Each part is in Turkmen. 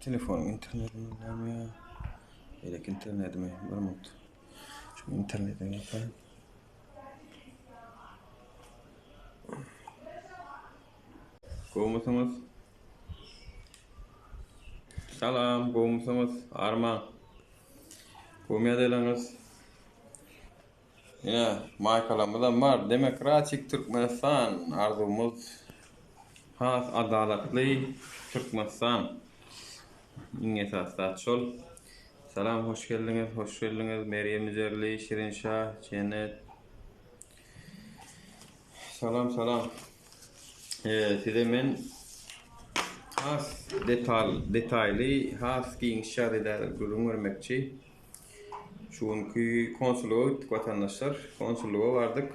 Telefonyň internetini näme ýa? Beýleki internetimi bir minut. Şu internetini ýapaýyn. Gowmysyňyz? Salam, gowmysyňyz? Armaň. Gowmy ýagdaýlaryňyz? Ine, maýkalarymyzam bar. Demokratik Türkmenistan arzuwymyz has adalatly Türkmenistan. Iň esasy zat şol. Salam, hoş geldiňiz, hoş geldiňiz Merýem Üzerli, Şirin Şah, Jennet. Salam, salam. Size men has detal, detaýly, has giňiş ýagdaýda gürrüň bermekçi. Şu günki konsullyga gitdik watandaşlar. Konsullyga bardyk.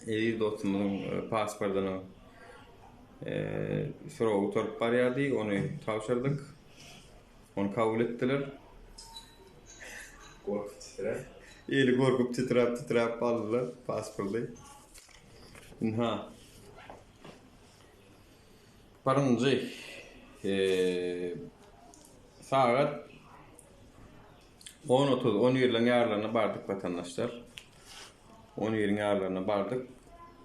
Eziz dostumyzyň e, pasportynyň e, soragy gutaryp barýardy. Ony tabşyrdyk. Ony kabul etdiler. Gorkup titräp. Eli gorkup titräp titräp aldylar pasporty. Ynha. Birinji e, sagat 10.30, 11-leriň ýarlaryna bardyk watandaşlar. 11-iň ýarlaryna bardyk.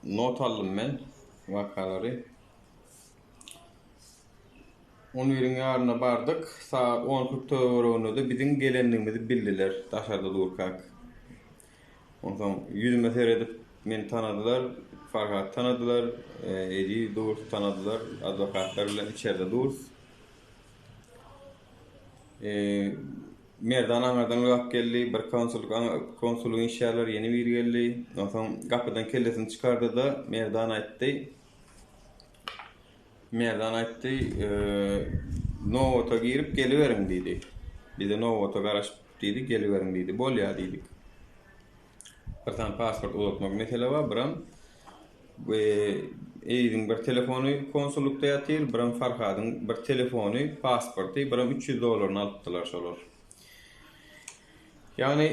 Not aldym men wakalary. 11-iň ýaryna bardyk. Sagat 10.40 töwereginde-de biziň gelendigimizi bildiler daşarda durkak. Onsoň ýüzüme seredip meni tanadylar, Farhady tanadylar, Eziz durus tanadylar, adwokatlar bilen içerde durus. Merdan aňyrdan ylgap geldi, bir konsullyk konsullygyň işgärleri ýene biri geldi. Onsoň gapydan kellesini çykardy-da, Merdan aýtdy. Merdan aýtdy, Nobata girip geliberiň diýdi. Bize nobata garaşyp diýdi, geliberiň diýdi. Bolýar diýdik. Bir sany pasport uzatmak mesele bar, biram Eziziň bir telefony konsullykda ýatyr, biram Farhadyň bir telefony, pasporty, biram 300 dollaryny alypdylar şolar. Ýagny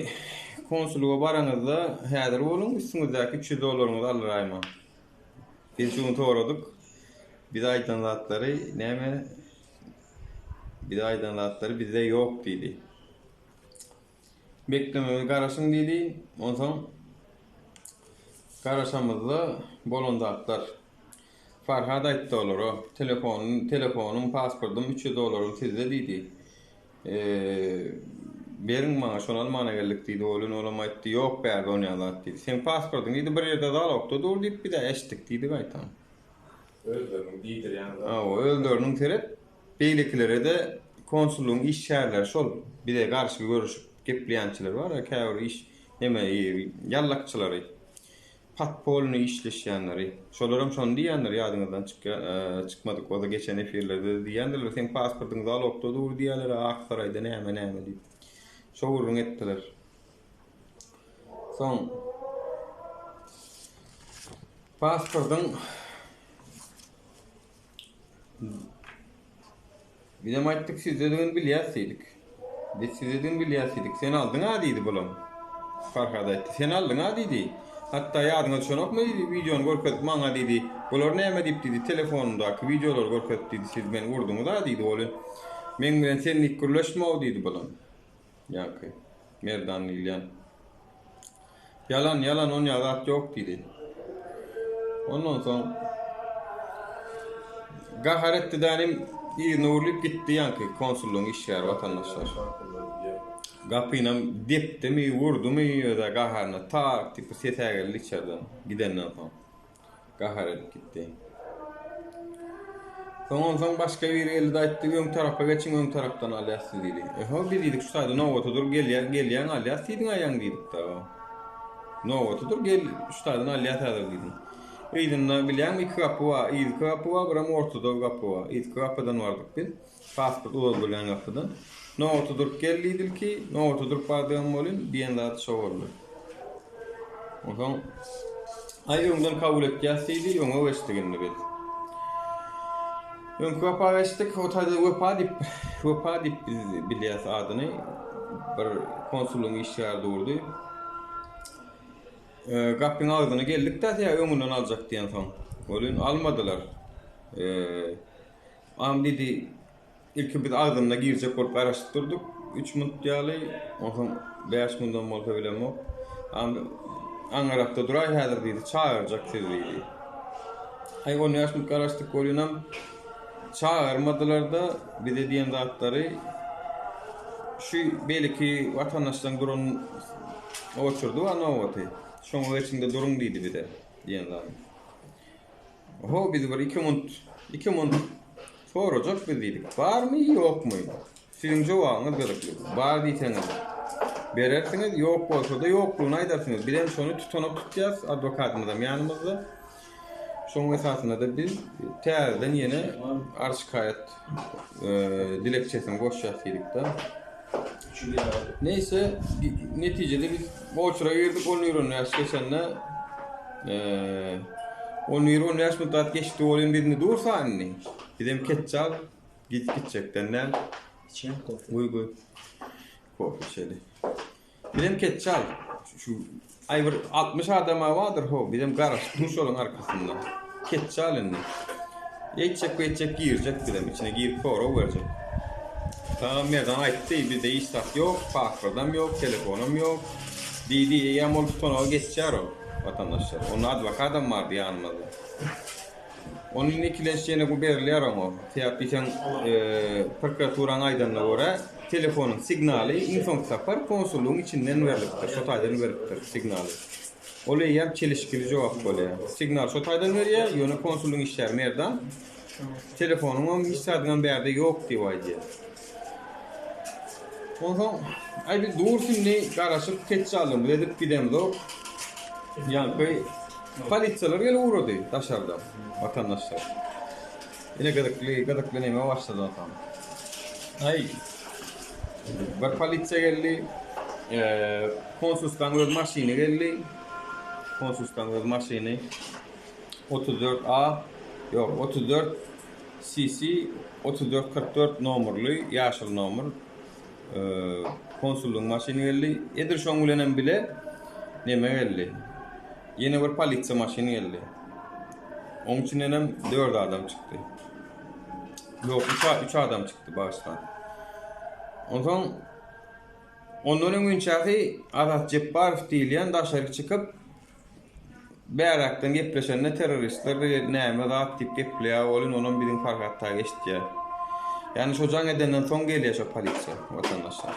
konsullyga baraňyzda häzir boluň, üstüňizdäki 300 dollaryňyzy aldyraýmaň. Biz şu gün soradyk. Bize aýdan zatlary näme? Bize aýdan zatlary bizde ýok diýdi. Beklemegi garaşyň diýdi. Onsoň garaşamyzda bolan zatlar. Farhad aýtdy olara, telefon, telefonym, pasportym, 300 dollarym sizde diýdi. Beriň maňa şony almana geldik diýdi. Ol ine olam aýtdy, ýok bärde onýan zat diýdi. Seň pasportyň diýdi bir ýerde zalogda dur diýip biz-ä eşitdik diýdi gaýtam. Özleriniň diýdirýän zady. Hawa, özleriniň seret, beýlekilere-de konsullygyň işgärleri şol bize garşy görüşip gepleýänçiler bar-a käbir iş neme ýallakçylary. Podpolnyý işleşýänleri. Şolaram şony diýýändir ýadyňyzdan çykýa çykmadyk bolsa geçen efirlerde-de diýýändirler seň pasportyň zalogda dur diýýäler Ak saraýda näme näme diýip. Şo gürrüň etdiler. Soň pasportyň Bizem aýtdyk sizdedigini bilýäs diýdik. Biz sizdedigini bilýäs diýdik. Sen aldyň-a diýdi bulam. Farhad aýtdy. Sen aldyň-a diýdi. Hatda ýadyňa düşenokmy diýdi, wideony görkezip maňa diýdi. Bular näme diýip diýdi, telefonyndaky wideolary görkezip diýdi, siz meni urduňyz-a diýdi. Ol meň bilen sen diýip gürleşme-ow diýdi bulam. Ýaňky Merdan diýilýän. Ýalan, ýalan onýa zat ýok diýdi. Ondan soň gahar etdi dänim yzyna öwrülip gitdi ýaňky konsullygyň işgäri watandaşlar. Gapynam depdimi, urdumy özä gaharyna tak diýip bir ses-ä geldi içerden gidenden soň. Gahar edip gitdi. Soň onsoň başga biri geldi-de aýtdy, öň tarapa geçiň, öň tarapdan alýas sizi diýdi. Eho, biz diýdik, şu taýda nobata dur, gelýän, gelýäň alýas diýdiň aýaň diýdik-de. Nobata dur, gel, şu taýdan alýas häzir diýdim. Yzynda bilýäňmi iki gapy bar, yzky gapy bar, biram ortada gapy bar. Yzky gapydan bardyk biz. Pasport uzadylýan gapydan. Nobata durup gel diýdi ilki, nobata durup bardygam welin, diýen zady şo boldy. Onsoň aý öňden kabul etýäs diýdi, öňe geçdik indi biz. Öňki gapa geçdik, o taýda Wepa diýip, Wepa diýip biz bilýäs adyny. Bir konsullygyň işgäri durdy. Gapyň agzyna geldik-dä, ýa öňünden aljak diýensoň. Welin almadylar. Am diýdi. Ilki biz agzynda girjek bolup garaşyp durduk. 3 minut ýaly, onsoň 5 minudam bolsa bilemok. Aňarakda duraý häzir diýdi, çagyrjak sizi diýdi. Aý 15 minut garaşdyk welinem çagyrmadylar-da bize diýen zatlary şu beýleki watandaşlaryň duran oçurdy bar nobaty. Şoňa geçiňde duruň diýdi bize diýen zady. Ho biz bir iki munt, iki munt sorajak biz diýdik. Barmy, ýokmy? Siziň jogabyňyz gyzykly. Bar diýseňiz berersiňiz, ýok bolsa-da ýoklugyny aýdarsyňyz. Bizem şony tutanak tutýas, adwokatymyzam ýanymyzda. Şonuň esasynda-da biz täzeden ýene arz-şikaýat dilekçesini goşýas diýdik-de. Neýse, netijede biz oçura girdik, on bir on bäş geçende, on bir on bäş minut zat geçdi welin biz indi dursa indi. Bizem ketjal gidip gitjekden däl. Içýän kofe. Guý guý. Kofe içeli. Bizem ketjal. Şu aý bir 60 adam bardyr ho. Bizem garaşyp dur şolaryň arkasynda. Ketjal indi. Eýtjek beýtjek girjek bizem içine girip sorag berjek. Saňa Merdan aýtdy, bizde hiç zat ýok, pasportam ýok, telefonam ýok. Diýdi, eýýäm ol tutanaga geçýär ol, watandaşlar. Onda adwokadam bardy ýanymyzda. Ony indi ikilenç ýene bu berilýär oňa. Sebäp diýseň, prokuraturaň aýdanyna görä, telefonyň signaly iň soňky sapar konsullygyň içinden berlipdir, şo taýdan beripdir signaly. Ol eýýäm çelişkili jogap bolýar. Signal şo taýdan berýär, ýöne konsullygyň işgäri Merdan telefonyňam hiç zadyňam bärde ýok diýip aýdýar. Onsoň, aý biz durus indi garaşyp ketjallygymyzy edip gidemzok. Ýaňky polisiýalar gelip ugrady daşarda watandaşlar. Ine gyzykly, gyzykly neme başlady onsoň. Aý bir polisiýa geldi. Konsulstwaň öz maşyny geldi. Konsulstwaň öz maşyny 34 A ýok 34 CC 34 44 nomerli ýaşyl nomer konsullygyň maşyny geldi. Edil şoň bilenem bile neme geldi. Ýene bir polisiýa maşyny geldi. Oň içindenem 4 adam çykdy. Ýok, 3 3 adam çykdy bagyşlan. Onsoň ondan öňünçäsi Azat Jepbarow diýilýän daşaryk çykyp Bäräkden gepleşende terroristler näme zat diýip gepleýär welin onam biziň Farhat dagy eşitýär. Ýagny şo jaň edenden soň gelýär şo polisiýa watandaşlar.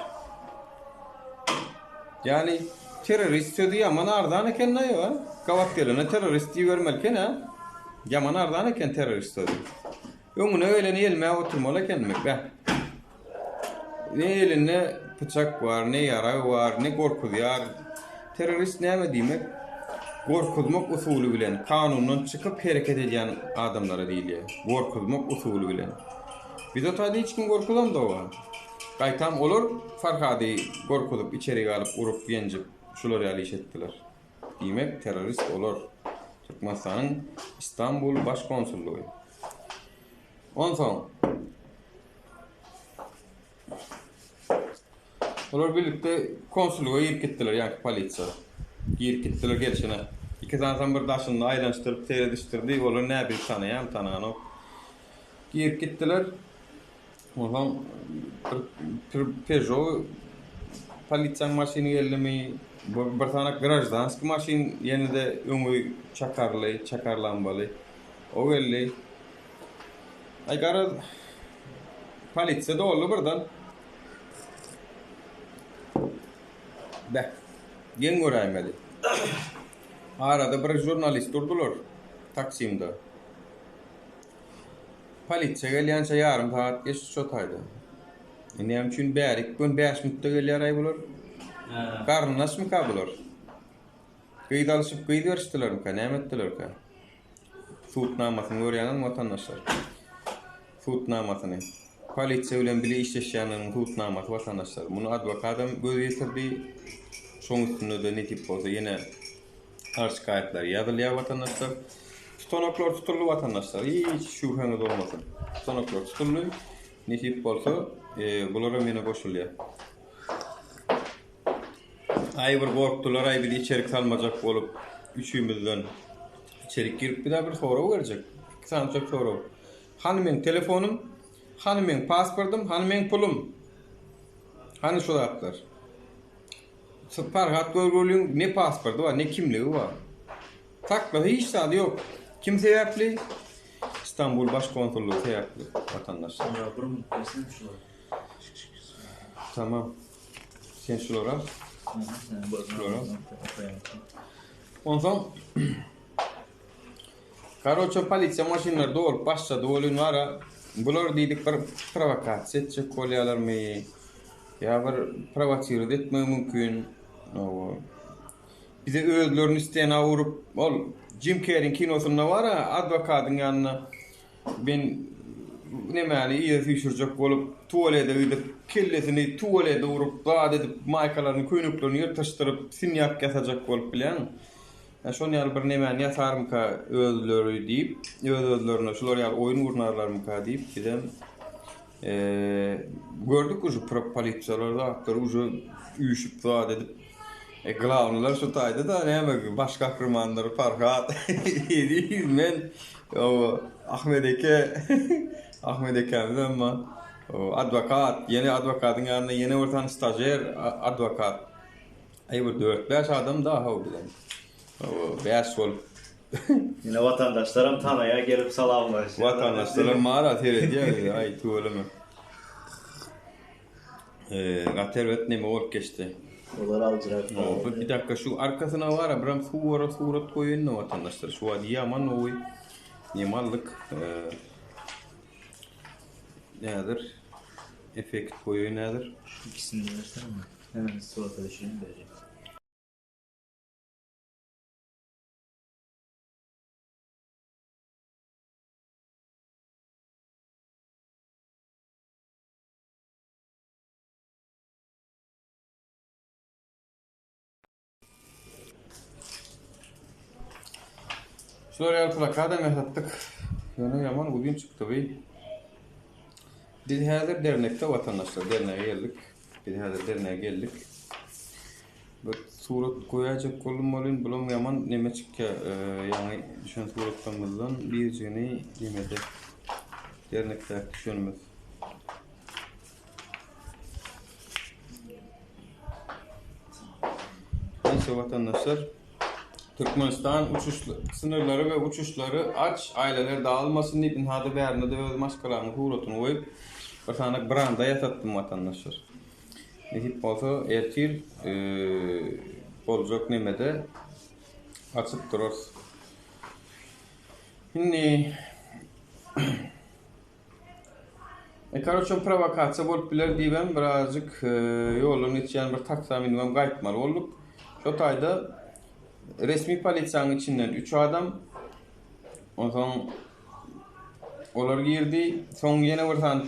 Ýagny terrorist sözi ýaman arzan eken daýy Gabat gelene terrorist diýibermeli eken-ä. Ýaman arzan eken terrorist sözi. Öňüne geleni ýelmäp oturmaly ekenmi? Beh. Ne elinde pyçak bar, ne ýarag bar, ne gorkuzýar. Terrorist näme diýmek? Gorkuzmak usuly bilen kanundan çykyp hereket edýän adamlara diýilýär. Gorkuzmak usuly bilen. Biz o taýda hiç kim gorkuzamzok-a. Gaýtam olar Farhady gorkuzyp içerik alyp urup ýenjip şular ýaly iş etdiler. Diýmek terrorist olar. Türkmenistanyň Istanbul baş konsullygy. Onsoň Olar birlikde konsullyga girip gitdiler, ýaňky polisiýa. Girip gitdiler gelşine. Iki sanysam bir daşynda aýlanyşdyryp seredişdirdi, olar nä bizi tanaýarmy, tananok. Girip gitdiler. Onsoň bir Peugeot polisiýanyň maşyny geldimi, bir sany graždanskiý maşyn ýene-de öňi çakarly, çakar lambaly. O geldi. Aý garaz polisiýa doldy birden. Beh. Geň göräýmeli. Arada bir žurnalist durdular Taksimde. Polisiýa gelýänçä ýarym sagat geçdi şo taýda. E näme üçin bärik gün 5 minutda gelýär-aý bular? Garyndaşmyka bular? Gyz alyşyp gyz berişdilermikä, näme etdilerkä? Sud namasyny görýäňizmi watandaşlar? Sud namasyny. Polisiýa bilen bile işleşýänleriň sud namasy watandaşlar. Muny adwokadam göz ýetirdi. Şoň üstünde-de nesip bolsa ýene arz-şikaýatlar ýazylýar watandaşlar. Tutanaklar tutuldy watandaşlar. Hiç şübhäňiz bolmasyn. Tutanaklar tutuldy. Nesip bolsa, e, bularam ýene goşulýar. Aý bir gorkdular aý bizi içerik salmajak bolup üçümizden. Içerik girip bir bir sorag berjek. Iki sanyjak sorag. Hany meň telefonym? Hany meň pasportym, hany meň pulum? Hany şu zatlar? Farhat Görgüliň ne pasporty bar, ne kimligi bar. Saklasa hiç zady ýok. Kim sebäpli? Istanbul baş konsullygy sebäpli watandaşlar. Ýa bir minut bersene şular. Tamam. Sen şulara. Şulara. Onsoň Karoçe polisiýa maşynlary dolup başlady welin wara bular diýdik bir prowokasiýa etjek bolýarlarmy ýa bir prowosirowat etmegi mümkin. Bize özlerini stena urup ol Jim Kerriň kinosynda bar-a adwokadyň ýanynda men nemäni yza süýşürjek bolup tualete gidip kellesini tualete urup zat edip maýkalaryny köýneklerini ýyrtyşdyryp sinýak ýasajak bolup bilýäňmi. Ýa şon ýaly bir nemäni ýasarmyka özleri diýip, öz-özlerine şular ýaly oýun gurnarlarmyka diýip bizem gördük uje polisiýalar zatlar uje üýşüp zat edip e, glawnylar şu taýda-da näme baş gahrymanlar Farhat, Eziz, men, o Ahmet eke, Ahmet ekämiz emma adwokat, ýene adwokatyň ýanynda ýene bir sany stažer adwokat. Aý bir dört-bäş adam da how bilen. Hawa, bäş bolup. Ine watandaşlaram tanaýa gelip salamlaşýar. Watandaşlaram mara seredýär bize, aý tüweleme. Eee, gaty erbet neme bolup geçdi. Olar aljyrap galdy. Bir dakika şu arkasyna bara biram suwara surat goýaýyn-da watandaşlar. Şu wagt ýaman gowy neme aldyk. Eee, nädir? Effekt goýaýyn häzir. Şu ikisini bersene. Hemen surata düşüreyim bereceğim. Şular ýaly plakadam ýasatdyk. Ýöne ýaman uzyn çykdy bu. Biz häzir dernekde watandaşlar, dernege geldik. Biz häzir dernege geldik. Bir surat goýaýjak boldum welin, bulam ýaman neme çykýar. Ýaňy düşen suratlarymyzdan birjigini nemede dernekdäki düşenimiz. Neyse watandaşlar. Türkmenistan uçuş sınırlary we uçuşlary aç, aileler dağılmasyn diýip ynha-da bärinde-de öz maşgalamyň suratyny goýup bir sany branda ýasatdym watandaşlar. Nesip bolsa ertir boljak nemede açyp durarys. Indi E karoçe prowokasiýa bolup biler diýibem birazjyk ýoldan geçýän bir taksa münübem gaýtmaly bolduk. Şo taýda resmi polisiýanyň içinden 3 adam onsoň olar girdi. Soň ýene bir sany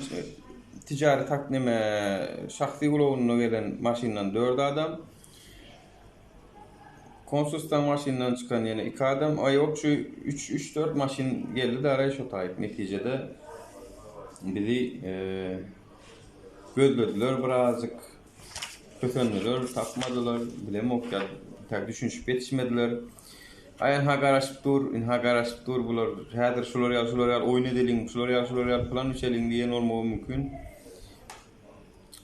ticari tak neme şahsy ulagynda gelen maşyndan 4 adam. Konsulsdan maşyndan çykan ýene iki adam, aý ýok şu üç, üç-dört maşyn geldi daraý şo taýyp. Netijede bizi gözlediler birazjyk, kösendiler, tapmadylar, bilemok ýa täk düşünişip ýetişmediler. Aý ynha garaşyp dur, ynha garaşyp dur bular, häzir şular ýaly, şular ýaly oýun edeliň, şular ýaly, şular ýaly plan biçeliň diýen bolmagy mümkin.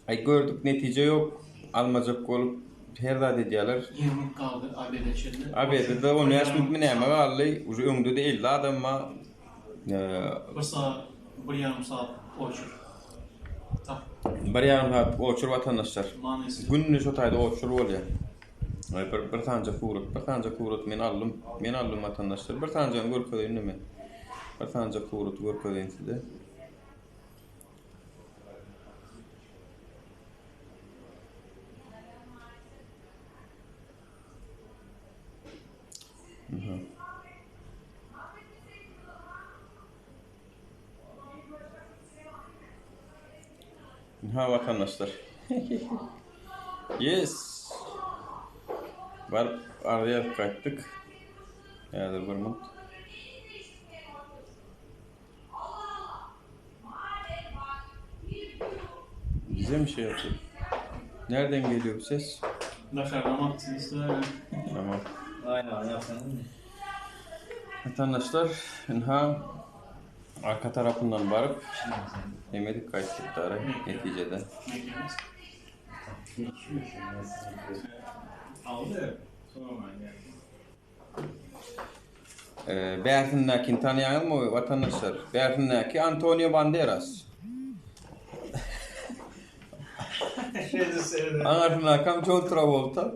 Aý gördük netije ýok almajak bolup her zat edýäler. 20 minut galdy obeda çenli. Obedada 15 minutmy näme galdy uje öňdede 50 adam bar. Bir saat bir ýarym saat oçur. Tak. Bir ýarym saat oçur watandaşlar. Manysy. Günde şo taýda oçur bolýar. Aý bir bir sanja surat bir sanja surat men aldym. Men aldym watandaşlar. Bir sanjany görkezeýin men. Bir sanja suraty görkezeýin size. Ha vatandaşlar. yes. Baryp araya gaýtdyk. Häzir bir minut. Bize mi şey yapıyor? Nereden geliyor bu ses? Nakarlamak için işte. Tamam. Aynen yapsana. Vatandaşlar, inha. Arka tarapyndan baryp emedik gaýtdyk dara netijede. Bärsindäkini tanýaňyzmy watandaşlar? Bärsindäki Antonio Banderas. Aňarsyndaky Jon Travolta.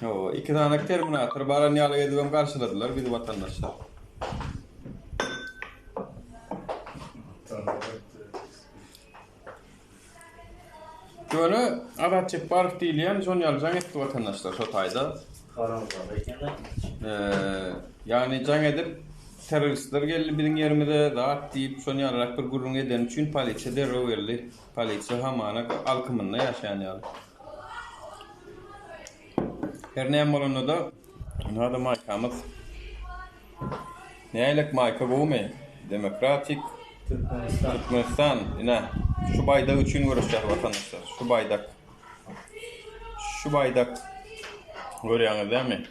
Hawa, iki sany Terminator baran ýaly edibem garşyladylar bizi watandaşlar. Ýöne Azat Jepbarow diýilýän şon ýaly jaň etdi watandaşlar şo taýda. Haramzada eken-dä. Ýagny jaň edip terroristler geldi biziň ýerimize zat diýip şon ýalyrak bir gürrüň edeni üçin polisiýa derrew geldi. Polisiýa hamana alkymynda ýaşaýan ýaly. Her näme bolanda-da ynha-da maýkamyz. Nälik maýka gowumy? Demokratik Türkmenistan. Türkmenistan ine şu baýdak üçin göreşýär watandaşlar. Şu baýdak. Şu baýdak görýäňiz dämi?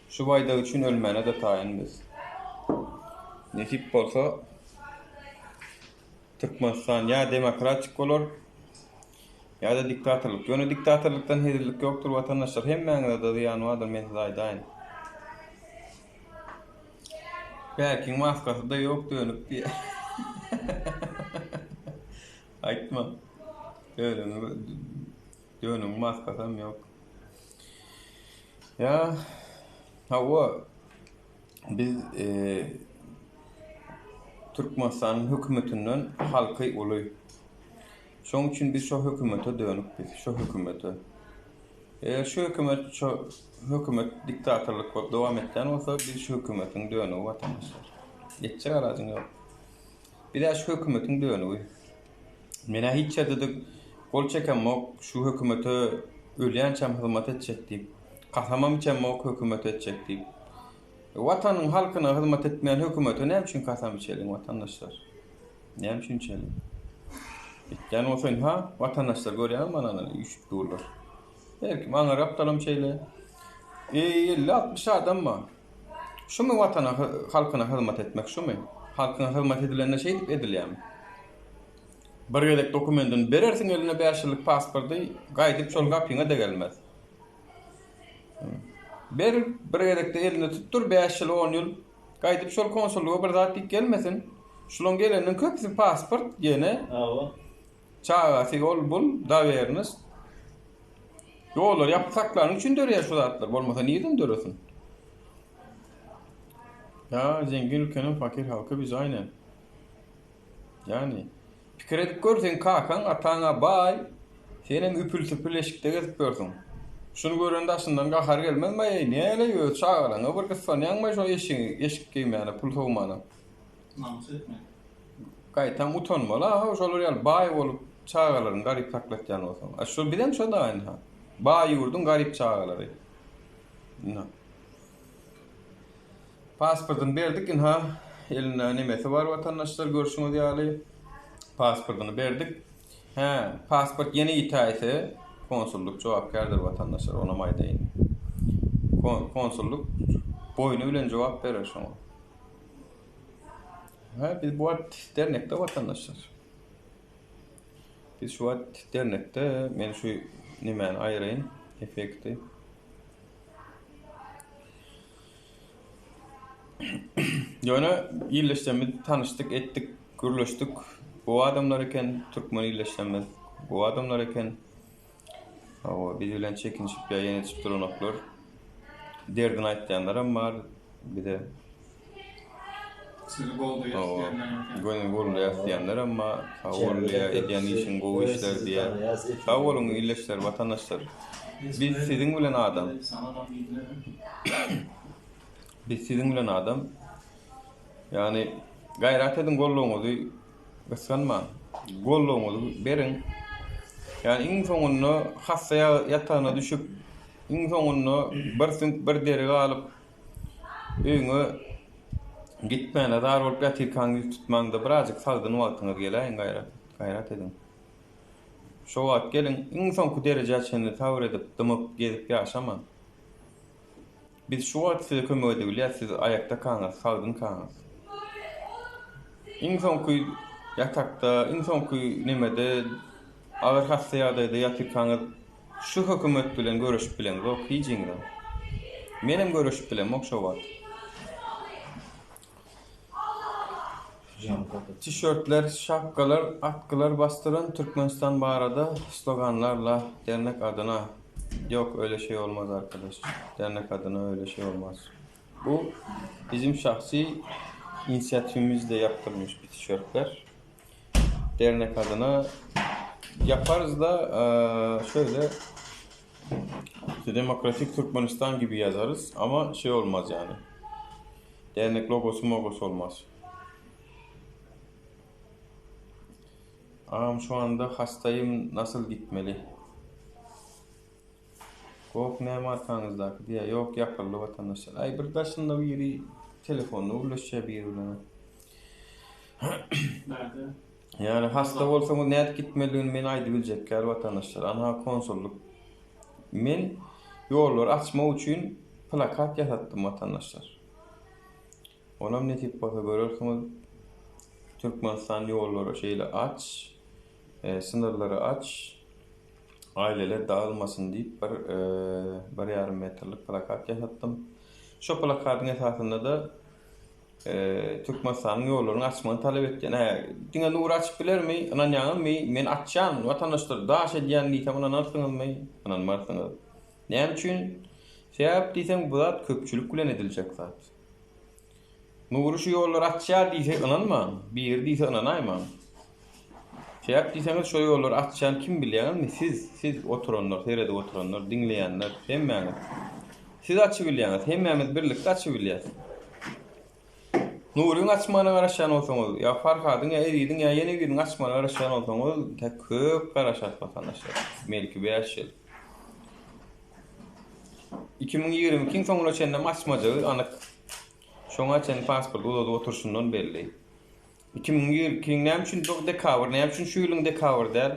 Şu baýdak üçin ölmäne-de taýyn biz. Nesip bolsa Türkmenistan ýa demokratik bolar ýa-da diktatorlyk. Ýöne diktatorlykdan hezillik ýokdur watandaşlar. Hemmäňize-de zyýany bardyr men size aýdaýyn. Berkiň maskasy-da ýok dönük diýýär. Aýtma. Dönügiň dönügiň maskasam ýok. Ýa hawa biz Türkmenistanyň hökümetinden halky uly. Şoň üçin biz şo hökümete dönük biz şo hökümete. Eger şu hökümet şo hökümet diktatorlyk bolup dowam etýän bolsa biz şu hökümetiň dönügi watandaşlar. Etjek alajyň ýok. Biz-ä şu hökümetiň dönügi. Men-ä hiç ýerde-de gol çekemok şu hökümete ölýänçäm hyzmat etjek diýip. Kasamam içemok hökümete etjek diýip. Watanyň halkyna hyzmat etmeýän hökümete näme üçin kasam içeliň watandaşlar? Näme üçin içeliň? Etýän bolsa ynha watandaşlar görýäňizmi mana üýşüp durlar. Her kim aňa gapdalam şeýle. Eý 50-60 adam bar. Şumy watana halkyna hyzmat etmek şumy? Halkyna hyzmat edilende şeýdip edilýärmi? Bir gezek dokumendini berersiň eline 5 ýyllyk pasporty, gaýdyp şol gapyňa-da gelmez. Ber bir gezekde elinde tutdur 5 ýyl 10 ýyl. Gaýdyp şol konsullyga bir zat diýip gelmesin. Şulaň geleniniň köpüsi pasport ýene. Hawa. Çagasy ol bul dowernost. Ýollary ýapyp saklanyň üçin döreýär şu zatlar. Bolmasa nirden döresin? Ýa zengin ülkeniň fakir halky biz aýnen. Ýani pikir edip gör seň kakaň ataňa baý senem üpül süpül eşikde gezip ýörsüň. Şuny gören daşyndan gahar gelmezmi eý näleý öz çagalaňa bir gyssanýaňmaý şo eşigiňi eşik geýmäne pul sowmana. Namys etme. Gaýtam utanmaly a şolar ýaly baý bolup çagalaryňy garyp saklatýan bolsaň. A şo bizem şo da ynha. Baý ýurduň garyp çagalary. Ynha. Pasportyny berdik ynha elinde nemesi bar watandaşlar görşüňiz ýaly. Pasportyny berdik. Hä, pasport ýene ýitäýse konsullyk jogapkärdir watandaşlar onam aýdaýyn. Konsullyk boýny bilen jogap berer şoňa. Hä, biz bu wagt dernekde watandaşlar. Biz şu wagt dernekde, men şu nemäni aýyraýyn, effekti. Ýöne illeşdemiz tanyşdyk, etdik, gürleşdik. Gowy adamlar eken, türkmen illeşdemiz. Gowy adamlar eken. Hawa, biz bilen çekinişip ýa ýenjişip duranoklar. Derdini aýtýanlaram bar bize. Sizi goldaýas diýenler. Göni goldaýas diýenlerem bar. Sag bol diýýär, edýän işiň gowy işler diýýär. Sag boluň ildeşler, watandaşlar. Biz siziň bilen adam. Biz siziň bilen adam. Ýagny gaýrat ediň goldawyňyzy gysganmaň. Goldawyňyzy beriň. Ýagny iň soňunda hassa ýatagyna düşüp, iň soňunda bir süňk bir deri galyp Öýüňe gitmäne zar bolup ýatyrkaň ýüz tutmaňda birazjyk sagdyn wagtyňyz geläýiň gaýrat gaýrat ediň. Şo wagt geliň iň soňky derejä çenli sabyr edip dymyp gezip ýaşamaň. Biz şu wagt size kömek edebilýäs siz aýakdakaňyz sagdynkaňyz. Iň soňky ýatakda, iň soňky nemede agyr hassa ýagdaýda ýatyrkaňyz şu hökümet bilen göreşip bileňzok hijiňizem. Menem göreşip bilemok şo wagt. Tişörtler, şapkalar, atgylar basdyran Türkmenistan barada sloganlarla dernek adyna. Ýok öyle şey olmaz arkadaş. Dernek adyna öyle şey olmaz. Bu bizim şahsy inisiatifimizle yaptırılmış bir tişörtler. Dernek adına yaparız da şöyle Demokratik Türkmenistan gibi yazarız ama şey olmaz yani. Dernek logosu mogosu olmaz. Agam şu anda hastayım nasıl gitmeli? Gok näme arkaňyzdaky diýýär. Ýok ýapyldy watandaşlar. Aý bir daşynda biri telefonda gürleşýär biri bilen. Bärde. Ýani hasta bolsaňyz nädip gitmelidigini men aýdybiljek däl watandaşlar. Anha konsullyk. Men ýollary açmak üçin plakat ýasatdym watandaşlar. Onam nesip bolsa görersiňiz. Türkmenistan ýollary şeýle aç, e, sınyrlary aç. Aileler dagylmasyn diýip bir e, bir ýarym metrlik plakat ýasatdym. Şo plakatyň esasynda-da e, Türkmenistanyň ýollaryny açmagyny talap etýän. Hä, diňe Nury açyp bilermi? Ynanýaňyzmy? Men açýan, watandaşlar, daş edýän diýsem ynanarsyňyzmy? Ynanmarsyňyz. Näme üçin? Sebäp diýseň bu zat köpçülik bilen ediljek zat. Nury şu ýollary açýar diýse ynanmaň, biri diýse ynanaýmaň. Sebäp diýseňiz şo ýollary açýan kim bilýäňizmi? Siz, siz oturanlar, seredip oturanlar, diňleýänler, hemmäňiz. Siz açybilýäňiz, hemmämiz birlikde açybilýäs. Nuryň açmagyna garaşýan bolsaňyz, ýa Farhadyň, ýa Eziziň, ýa ýene biriniň açmagyna garaşýan bolsaňyz, tä köp garaşarys watandaşlar. Belki 5 ýyl. 2022-iň soňuna çenlem açmajagy anyk. Şoňa çenli pasport uzadyp oturyşyndan belli. 2022-iň näme üçin dekabr, näme üçin şu ýylyň dekabry däl?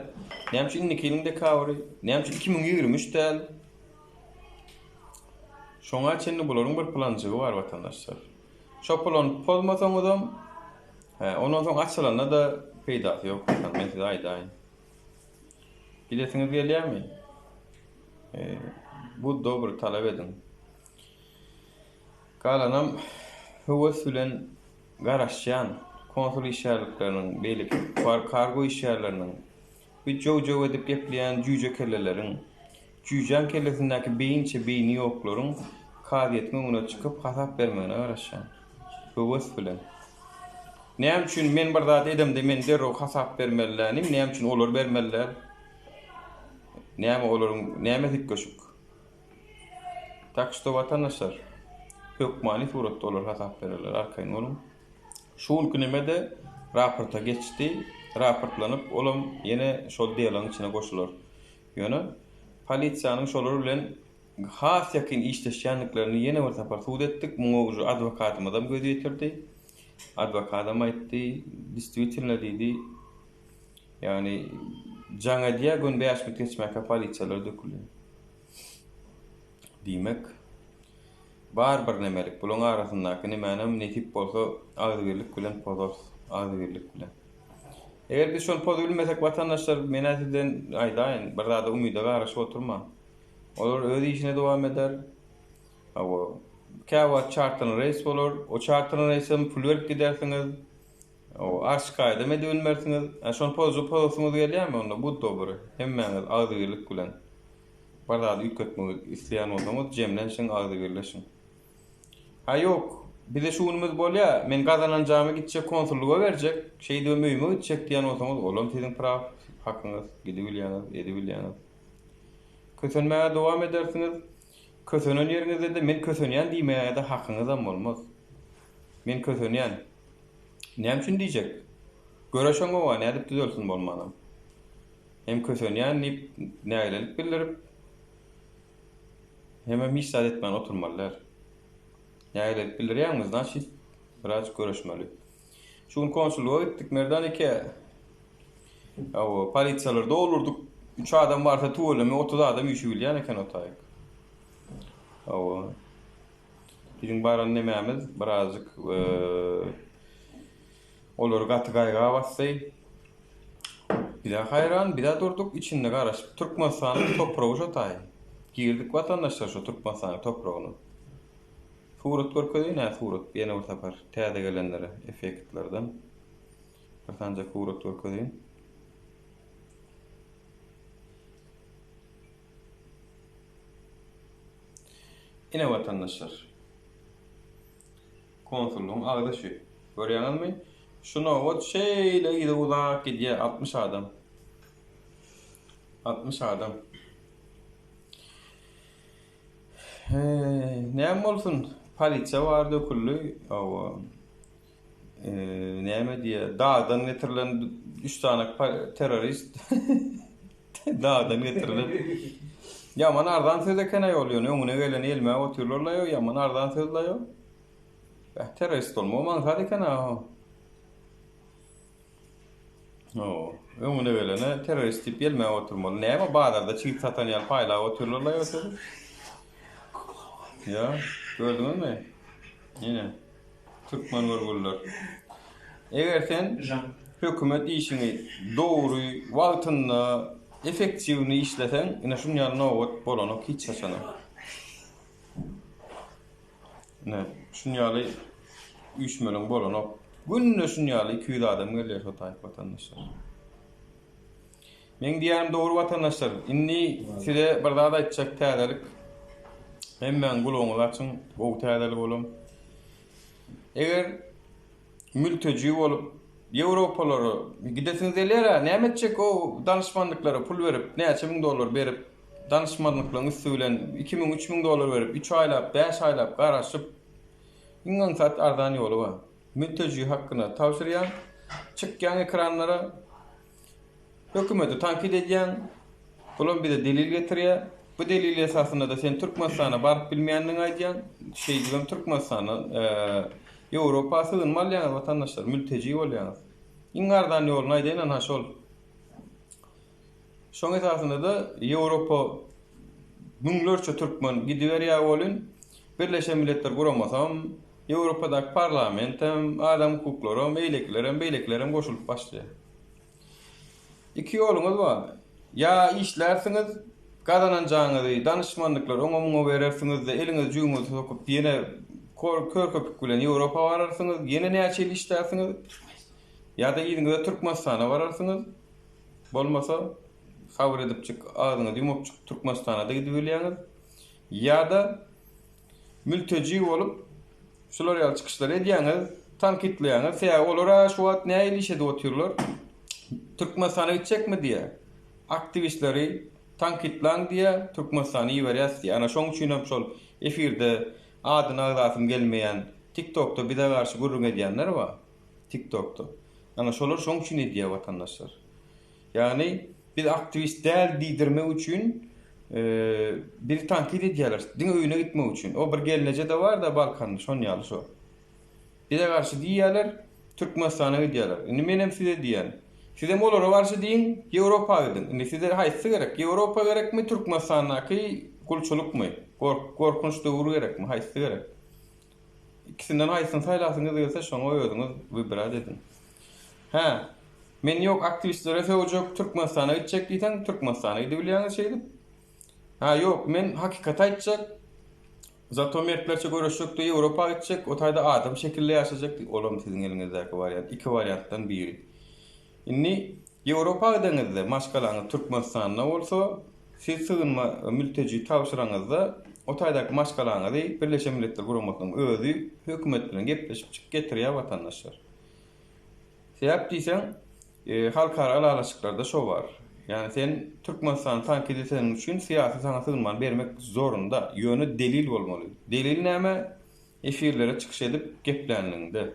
Näme üçin indiki ýylyň dekabry? Näme üçin 2023 däl? Şoňa çenli bularyň bir planjygy bar watandaşlar. Şo plany pozmasaňyzam, he, ondan soň açylanda-da peýdasy ýok, men size aýdaýyn. Gidesiňiz gelýärmi? E, bu dogry talap ediň. Galanam höwes bilen garaşýan konsul işgärlikleriniň, beýleki kargo işgärleriniň, bu jöw-jöw edip gepleýän jüýje kelleleriň, jüýjäň kellesindäki beýinçe beýni ýoklaryň kazyýetiň öňüne çykyp hasap bermegine garaşýan. Höwes bilen. Näme üçin men bir zat edemde men derrew hasap bermeli dälim, näme üçin olar bermeli däl? Näme olaryň nämesi üýtgeşik? Tak şto watandaşlar, hökmany suratda olar hasap bererler, arkaýyn boluň. Şu günki neme-de raporta geçdi, raportlanyp olam ýene şol delaň içine goşular. Ýöne polisiýanyň şolar bilen has ýakyn işleşýändiklerini ýene bir sapar subut etdik, muňa uje adwokatymyzam göz ýetirdi. Adwokadam aýtdy, Distwitelno diýdi, ýagny jaň edýär, gün bäş minut geçmäkä polisiýalar dökülýär. Diýmek, bar bir nemelik, bulaň arasyndaky nemänem nesip bolsa agzybirlik bilen pozarys, agzybirlik bilen. Eger biz şony pozup bilmesek watandaşlar, men-ä sizden aýdaýyn, bir zada umyda garaşyp oturmaň. Olar öz işine dowam eder. Hawa, käwagt çarterli reýs bolar. O çarterli reýse hem pul berip gidersiňiz. O arşikaýadam edibilmersiňiz. Ä şony pozup pozasyňyz gelýärmi onda bu dobry. Hemmäňiz agzybirlik bilen bir zady üýtgetmek isleýän bolsaňyz jemlenşiň agzybirleşiň. Ha ýok, bize şu günümiz bolýa, men gazananjamy gitjek konsullyga berjek, şeýdibem öýüme gitjek diýen bolsaňyz olam siziň praw hakyňyz, gidibilýäňiz, edibilýäňiz. Kösenmäge dowam edersiňiz. Kösenen ýeriňizde-de men kösenýän diýmäge-de hakyňyzam bolmaz. Men kösenýän. Näme üçin diýjek? Göreşeňoga nädip düzelsin bolmanam. Hem kösenýän diýip nägilelik bildirip, hemem hiç zat etmän oturmaly däl. Nägilelik bildirýäňmi, znaçit, birazjyk göreşmeli. Şu gün konsullyga gitdik Merdan eke. Hawa, polisiýalar doldurdyk. Üç adam barsa tüweleme 30 adam üýşübilýän eken o taýyk. Hawa. Biziň baran nemämiz birazjyk e, Olary gaty gaýga basdy. Bizä haýran, bizä durduk içinde garaşyp. Türkmenistanyň topragy şo taý. Girdik watandaşlar şo Türkmenistanyň topragyna. Surat görkezeýin hä surat ýene bir sapar täze gelenlere effektlerden. Bir sanjak surat görkezeýin. Ine watandaşlar. Konsullygyň agzy şu. Görýäňizmi? Şu nobat şeýle yza uzak gidýär, 60 adam. 60 adam. Heý, näme bolsun? Polisiýa bar döküldi. Hawa. Näme diýýär? Dagdan getirilen 3 sany terrorist. Dagdan getirilen. Ýaman arzan söz eken-aý ol ýöne öňüne geleni ýelmäp otyrlar-laý, ýaman arzan söz-laý ol. Beh, terrorist bolmagam aňsat eken-a. Hawa, öňüne gelene terrorist diýip ýelmäp oturmaly. Näme bazarda çigit satan ýaly paýlap otyrlar-laý o sözi. Ýa, gördüňizmi? Ine. Türkmen görgüliler. Eger sen hökümet işiňi dogry, wagtynda, efektiwnyý işleseň, ine şuny ýaly nobat bolanok hiç haçanam. Ine, şuny ýaly üýşmeleň bolanok. Günde şuny ýaly 200 adam gelýär şo taýyp watandaşlar. Meň diýýänim dogry watandaşlar. Indi size bir zat aýtjak täzelik. Hemmäň gulagyňyzy açyň, gowy täzelik olam. Eger mülteji bolup Ýewropalara gidesiňiz gelýär-ä, näme etjek o danyşmanlyklara pul berip, näçe müň dollar berip, danyşmanlyklaryň üsti bilen 2000, 3000 dollar berip, 3 aýlap, 5 aýlap garaşyp, iň aňsat arzan ýoly bar. Mülteji hakkyna tabşyrýaň, çykýaň ekranlara, Hökümeti tankyt edýäň, bulam bize delil getirýär. Bu delil esasynda-da sen Türkmenistana baryp bilmeýändigiňi aýdýaň. Şeýdibem Türkmenistana, Ýewropa sygynma alýaňyz watandaşlar, mülteji bolýaňyz. Iň arzan ýoluny aýdaýyn anha şol. Şoň esasynda-da Ýewropa müňlerçe türkmen gidiberýär welin, Birleşen Milletler Guramasam, Ýewropadaky parlamentem, adam hukuklaram, beýlekilerem, beýlekilerem goşulyp başlaýar. Iki ýoluňyz bar. Ýa işlärsiňiz, gazananjaňyzy danyşmanlyklar oňa-muňa berersiňiz-de, eliňizi jübüňize sokup, ýene kör köpük bilen Ýewropa bararsyňyz, ýene näçe ýyl işlärsiňiz. Ýa-da yzyňyza Türkmenistana bararsyňyz. Bolmasa, sabyr edipjik, agzyňyzy ýumupjyk Türkmenistana-da gidibilýäňiz. Ýa-da mülteji bolup, Şular ýaly çykyşlary edýäňiz, tankytlaýaňyz. Sebäbi olar-a şu wagt nähili iş edip otyrlar? Türkmenistana gitjekmi diýýär. Aktiwistleri tankytlaň diýýär, Türkmenistana iberýäs diýýär. Ana şoň üçin hem şol efirde adyny agzasym gelmeýän TikTokda bize garşy gürrüň edýänler bar. TikTokda. Ana şolar şoň üçin edýär watandaşlar. Ýagny biz aktiwist däl diýdirmek üçin bizi tankyt edýärler. Diňe öýüne gitmek üçin. O bir gelneje-de bar-da Balkanda şon ýaly şo. Bize garşy diýýärler, Türkmenistana gidýärler. Indi menem size diýýän. Sizem olara garşy diýiň, Ýewropa gidiň. Indi size haýsysy gerek? Ýewropa gerekmi, Türkmenistandaky gulçulykmy? Gorkunç döwür gerekmi? Haýsysy gerek? Ikisinden haýsyny saýlasyňyz gelse şoňa özüňiz wybrat ediň. Hä, men ýok aktiwistlere sögjek, Türkmenistana gitjek diýseň, Türkmenistana gidibilýäňiz şeýdip. Hä, ýok, men hakykaty aýtjak, zato mertlerçe göreşjek-de Ýewropa gitjek, o taýda adam şekilli ýaşajak diý, olam siziň eliňizdäki wariant, iki wariantdan biri. Indi Ýewropa gideňizde, maşgalaňyz Türkmenistanda bolsa, siz sygynma, mülteji tabşyraňyzda, o taýdaky maşgalaňyzy Birleşen Milletler Guramasynyň özi hökümet bilen gepleşipjik getirýär watandaşlar. Sebäp diýseň, halkara ylalaşyklarda şo bar. Ýagny sen Türkmenistany tankyt eteniň üçin syýasy saňa sygynmany bermek zorunda. Ýöne delil bolmaly. Delil näme? Efirlere çykyş edip geplänligiňde.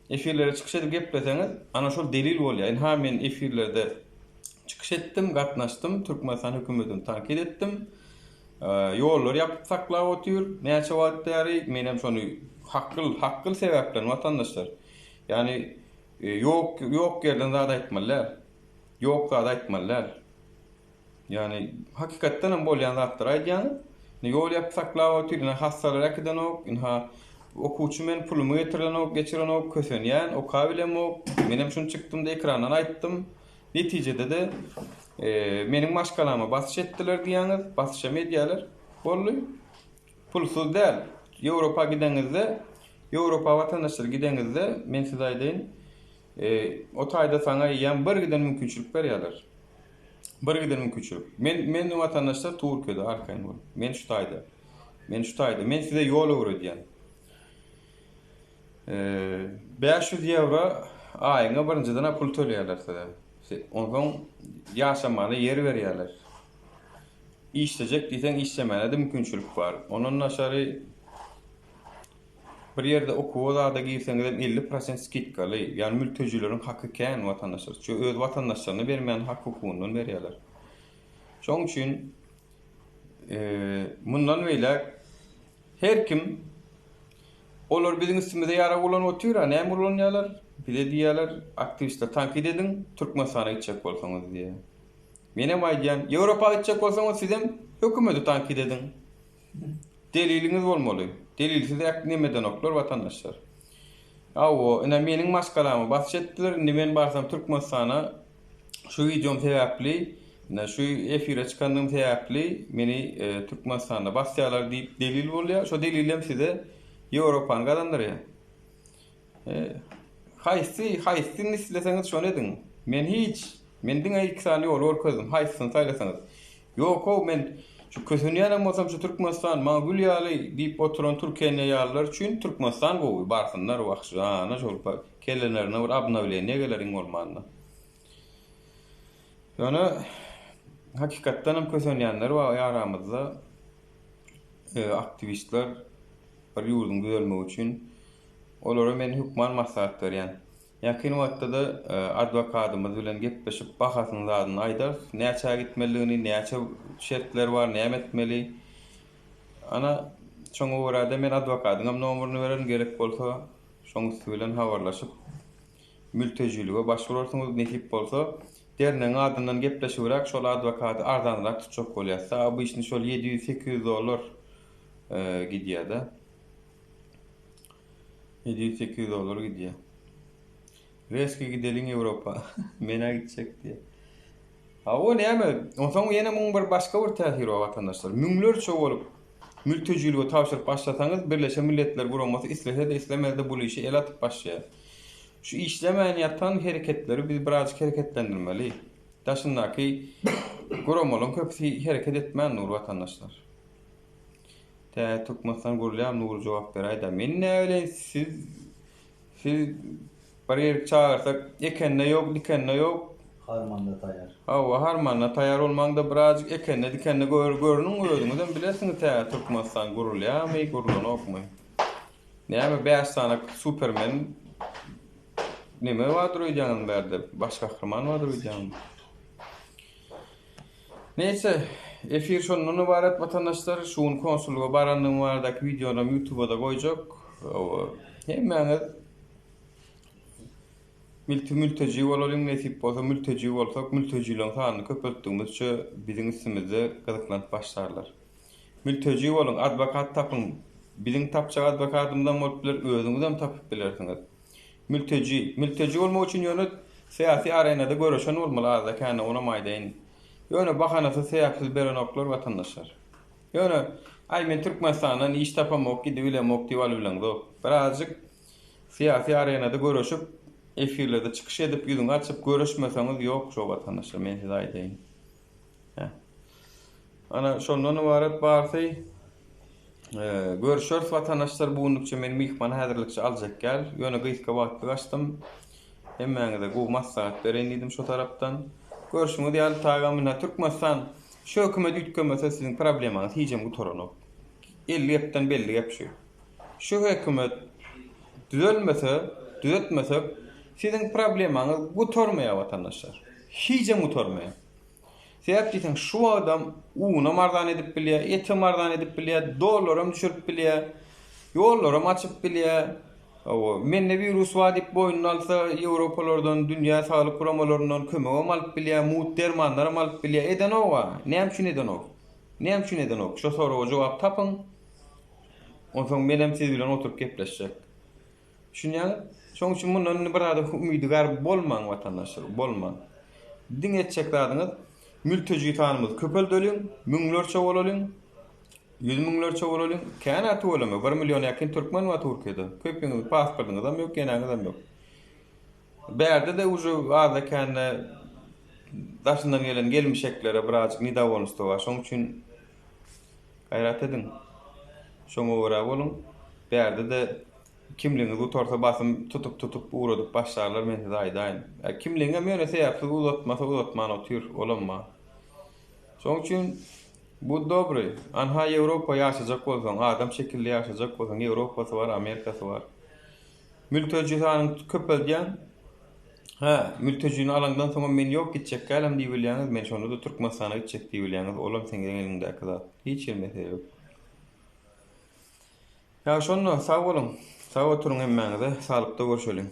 Efirlere çykyş edip gepleseňiz, ana şol delil bolýar. Ynha men efirlerde çykyş etdim, gatnaşdym, Türkmenistan hökümetini tankyt etdim. Ýollary ýapyp saklap otyr näçe wagt bäri. Men hem şony hakgyl, hakgyl sebäpden watandaşlar. Ýagny ýok, ýok ýerden zat aýtmaly däl. Ýok zat aýtmaly däl. Ýagny hakykatdan hem bolýan zatlary aýdýaňyz. Indi ýol ýapyp saklap otyr, ine hassalary äkidenok, ynha. Okuwçy men pulumy getirenok, geçirenok, kösenýän, okabilemok. Menem şuny çykdym-da ekrandan aýtdym. Netijede-de meniň maşgalama basyş etdiler diýýäňiz, basyşam edýäler. Boldy. Pulsuz däl. Ýewropa gideňizde, Ýewropa watandaşlary gideňizde, men size aýdaýyn, o taýda saňa eýýäm bir giden mümkinçilik berýärler. Bir giden mümkinçilik. Men men watandaşlar Türkiýede arkaýyn boluň. Men şu taýda. Men şu taýda. Men size ýol öwredýän. 500 ýewro aýyňa birinjiden pul töleýärler size. Onsoň ýaşamana ýer berýärler. Işlejek diýseň işlemäne-de mümkinçilik bar. Ondan daşary bir ýerde okuwa zada girseňizem 50 prosent skidkaly. Ýagny mültejileriň haky kän watandaşlar. Şu öz watandaşlaryna bermeýän hak hukugyndan berýärler. Şoň üçin mundan beýläk her kim olar biziň üstümize ýarag ulanyp otyr-a, näme ulanýarlar? Bize diýýärler, aktiwistler tankyt ediň, Türkmenistana gitjek bolsaňyz diýýär. Menem aýdýan, Ýewropa gitjek bolsaňyz sizem hökümeti tankyt ediň. Deliliňiz bolmaly. Delilsiz äk neme edenoklar watandaşlar. Hawa, ine meniň maşgalama basyş etdiler, indi men barsam Türkmenistana şu wideom sebäpli, ine şu efire çykandygym sebäpli meni Türkmenistanda basýarlar diýip delil bolýar. Şo delilem size Ýewropany gazandyrýar. Haýsy, haýsyny isleseňiz şony ediň. Men hiç, men diňe iki sany ýoly görkezdim, haýsysyny saýlasaňyz. Ýok-ow, men şu kösenýänem bolsam şu Türkmenistan maňa gül ýaly diýip oturan Türkeniýa ýalylar üçin Türkmenistan gowy, barsynlar wah jana şol kellelerine bir obnowleniýe geler iň bolmanda. Ýöne hakykatdanam kösenýänler bar aramyzda aktiwistler bir ýurduň düzelmegi üçin Olara men hökman maslahat berýän. Ýakyn wagtda-da adwokadymyz bilen gepleşip bahasyny zadyny aýdarys. Näçä gitmelidigini, näçe şertler bar, näme etmeli. Ana, şoňa görä-de men adwokadyňam nomerini bererin, gerek bolsa şoň üsti bilen habarlaşyp mültejilige baş urarsyňyz. Nesip bolsa, dernegiň adyndan gepleşibräk şol adwokady arzanrak tutjak bolýas. Obyçny şol 700-800 dollar gidýär-de. 700-800 dollar gidýär. Reski gideliň Ýewropa. Menä gitjek diýýär. Hawa näme? Onsoň ýene muň bir başga bir täsiri bar watandaşlar. Müňlerçe bolup mültejilige tabşyryp başlasaňyz Birleşen Milletler Guramasy islese-de islemese-de bul işe el atyp başlaýar. Şu işlemän ýatan hereketleri biz birazjyk hereketlendirmeli. Daşyndaky guramalaryň köpüsi hereket etmän dur watandaşlar. Täze Türkmenistan gurulýar Nury jogap beräýdä. Men näbileýin siz siz bir ýerik çagyrsak ekende ýok dikende ýok. Harmanda taýar. Hawa harmanda taýar bolmaňda birazjyk ekende dikende gör görüniň özüňizem bilersiňiz täze Türkmenistan gurulýarmy gurulanokmy. Näme 5 sany supermen neme bardyr öýdýäňiz bärde baş gahryman bardyr öýdýäňiz. Neýse, efir şondan ybarat watandaşlar. Şu gün konsullyga barandygym baradaky wideonam ýutubada goýjak. Hemmäňiz milti mülteji bolalyň, nesip bolsa mülteji bolsak, mültejileriň sanyny köpeltdigimizçe biziň üstümizde gyzyklanyp başlarlar. Mülteji boluň, adwokat tapyň. Biziň tapjak adwokatymyzam bolup biler, özüňizem tapyp bilersiňiz. Mülteji. Mülteji bolmak üçin ýöne syýasy arenada göreşen bolmaly azda kände onam aýdaýyn. Ýöne bahanasyz sebäpsiz berenoklar watandaşlar. Ýöne aý men Türkmenistandan iş tapamok gidibilemok diýip alybileňzok. Birazjyk syýasy arenada göreşip efirlerde çykyş edip ýüzüňi açyp göreşmeseňiz ýok şo watandaşlar men size aýdaýyn. Hä. Ana şondan ybarat barsy. Görüşeris watandaşlar bu günlükçe men myhman häzirlikçe aljak ýal. Ýöne gysga wagtlyk açdym. Hemmäňize gowy maslahat bereýin diýdim şo tarapdan. Görşüňiz ýaly tagam ine Türkmenistan şu hökümet üýtgemese siziň problemaňyz hijem gutaranok. 50 gepden belli gep şu. Şu hökümet düzelmese, düzetmesek siziň problemaňyz gutarmaýar watandaşlar. Hijem gutarmaýar. Sebäp diýseň şu wagtam unam arzan edip bilýär, etem arzan edip bilýär, dollaram düşürip bilýär, ýollaram açyp bilýär. Hawa, mende wirus bar diýip boýnuna alsa, Ýewropalardan, dünýä saglyk guramalaryndan kömegem alyp bilýär, mugt dermanlaram alyp bilýär. Edenok-a. Näme üçin edenok? Näme üçin edenok? Şo soraga jogap tapyň. Onsoň menem siz bilen oturyp gepleşjek. Düşünýäňiz? Şonuň üçin mundan indi bir zada umydygär bolmaň watandaşlar, bolmaň. Diňe etjek zadyňyz mülteji sanymyzy köpeldeliň, müňlerçe bolalyň, ýüz müňlerçe bolalyň. Kän-ä tüweleme, bir milliona ýakyn türkmen bar Türkiýede. Köpüňiziň pasportyňyzam ýok, ýeneňizem ýok. Bärde-de uje azda-kände daşyndan gelen gelmişeklere birazjyk nedowolnstwo bar. Şonuň üçin gaýrat ediň. Şoňa görä boluň. Bärde-de kimligiňiz gutarsa basym tutup-tutup ugradyp başlarlar men size aýdaýyn. Kimligiňem ýöne sebäpsiz uzatmasa uzatman otyr, olam bar. Şonuň üçin bu dobry. Anha Ýewropa ýaşajak bolsaň, adam şekilli ýaşajak bolsaň Ýewropasy bar, Amerikasy bar. Mülteji sanyny köpeldýäň. Hä, mültejini alaňdan soňam men ýok gitjek dälem diýibilýäňiz, men şonda-da Türkmenistana gitjek diýibilýäňiz, olam seň eliňdäki zat. Hiç hili mesele ýok. Ýa şonda sag boluň. Sag oturyň hemmäňize, saglykda görşeliň.